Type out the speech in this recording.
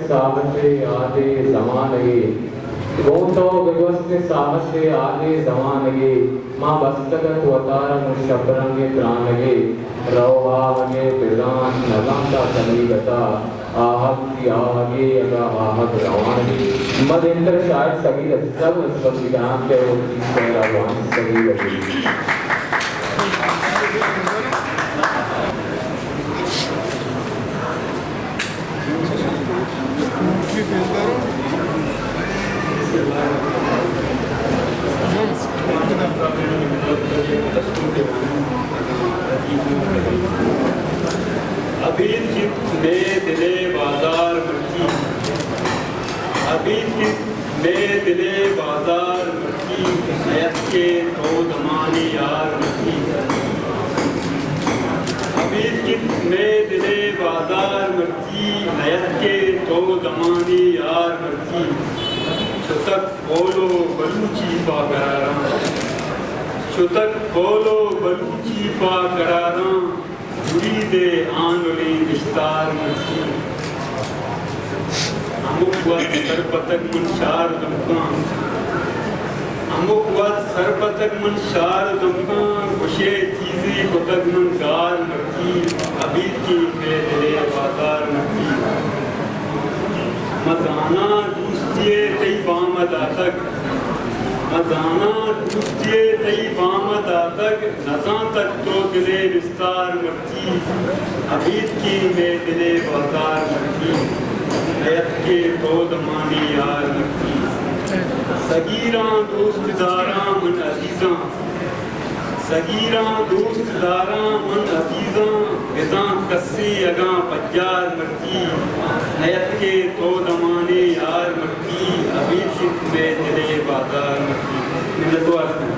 ساہتے آدے زمانگے، گوں تو بگوست ساہتے آدے زمانگے، ما بستگ ات وتارا گوں شپرنگ ءِ ترانگے، رو آہگے بزانت نزانتا کنیگتا، آہگ تی آہگے اگاں آہگ روانگے۔ ما دیمتر شاعر صغیر عزیز ءَ گوں نسبت بکناں کہ وتی شعر ءَ وانت۔ صغیر عزیز۔ ابید گیت مئے دل ءِ بازار مرچی، ابید گیت مئے دل ءِ بازار مرچی، نیتکے تو دمانے یار مرچی۔ ابید گیت مئے دل ءِ بازار مرچی، نیتکے تو دمانے یار مرچی۔ شتگ قول ءُ بلوچی پہ قراراں، شتگ قول ءُ بلوچی پہ قراراں، مرید ءِ آنلیں نشتار مرچی۔ ہمک وت سرپتگ من شار دمکاں، ہمک وت سرپتگ من شار دمکاں، گوشے چیزے کتگ من گار مرچی، ابیتکیں مئے دل ءِ بازار مرچی۔ من زاناں دوستی ءَ تئی بام ءَ داتگ، من زاناں دوستی ءَ تئی بام ءَ داتگ، نزانتگ تو دل ءِ بستار مرچی، ابیتکیں مئے دل ءِ بازار مرچی، نیتکے تو دمانے یار مرچی۔ سگیراں دوست داراں من عزیزاں، سگیراں دوست داراں من عزیزاں، بزاں کسے اگاں پجار مرچی، نیتکے تو دمانے یار مرچی، ابیتکیں مئے دل ءِ بازار مرچی۔ منتوار۔